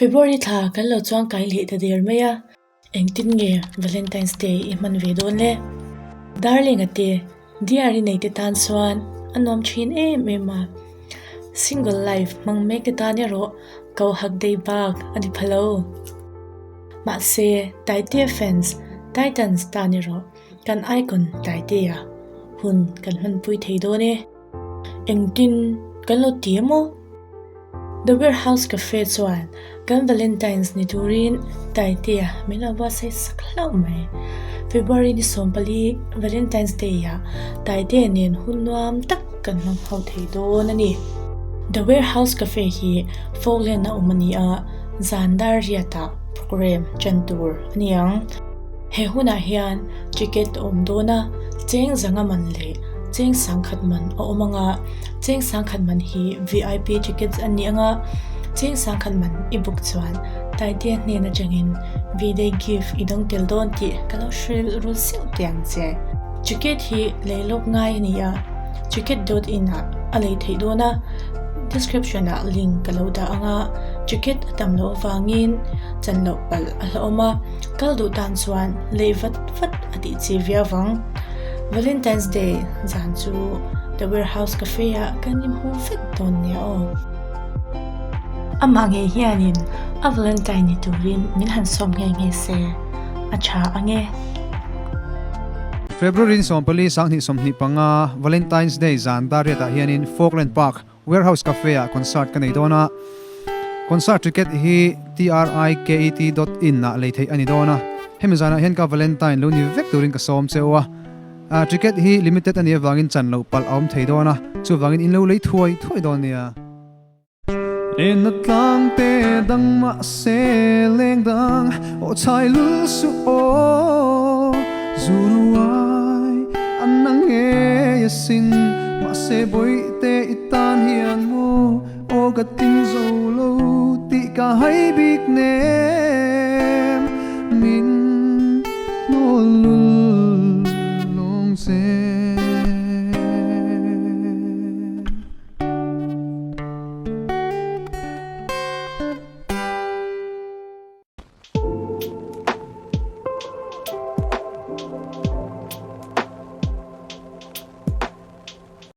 February thla kan lo chuang kai leh ta der mai a, engtin nge Valentine's Day i hman ve dawn le? Darling a te, diary nei te tan chuan a nuam thin em em a, single life hmang mek te tan erawh ko hak day bak a ni pha lo. Mahse, Taitea fans, Titans tan erawh kan icon Taitea hun kan hmanpui thei dawn e. Engtin kan lo ti emaw? The Warehouse Cafe chuan kan Valentine's ni turin Taitea min lo buatsaih sak hlauh mai. February ni 14 Valentine's Day ah Taitea nen hun nuam tak kan hmang ho thei dawn a ni. The Warehouse Cafe hi Falkland a awm a ni a, zan dar riatah programme ṭan tur a ni ang. He hunah hian ticket a awm dawn a, cheng zanga man leh cheng sangkhat man a awm ang a, cheng sangkhat man hi vip tickets a ni ang a, cheng sangkhat man i book chuan Taitea hnen atangin V-day gift i dawng tel dawn tih ka lo hrilh rul seuh teh ang che. Ticket hi lei lawk ngai a ni a, ticket dot in ah a lei theih dawn a, description ah link ka lo dah ang a, ticket a tam loh avangin chan loh palh a hlauhawm a. Kal duh tan chuan lei vat vat a tih chi viau vang. Valentine's Day zan chu The Warehouse Cafe ah kan inhmu vek dawn nia aw. Amah ngei hianin a Valentine ni turin min han sawm nghe nghe se a tha ang e. February 14 2025 Valentine's Day zan dar riatah hianin Falkland Park Warehouse Cafe ah concert ka nei dawn a, concert ticket hi triket dot in ah lei theih a ni dawn a, hemi zanah hian ka Valentine lo ni vek turin ka sawm cheu a, ticket hi limited a nih avangin chan loh palh a awm thei dawn a, chuvangin in lo lei thuai thuai dawn nia. Enna tlang te dang mahse leng dang aw chhai lul suh aw Zuruai an nang ngei asin mahse bawihte i tan hian maw aw ka ti.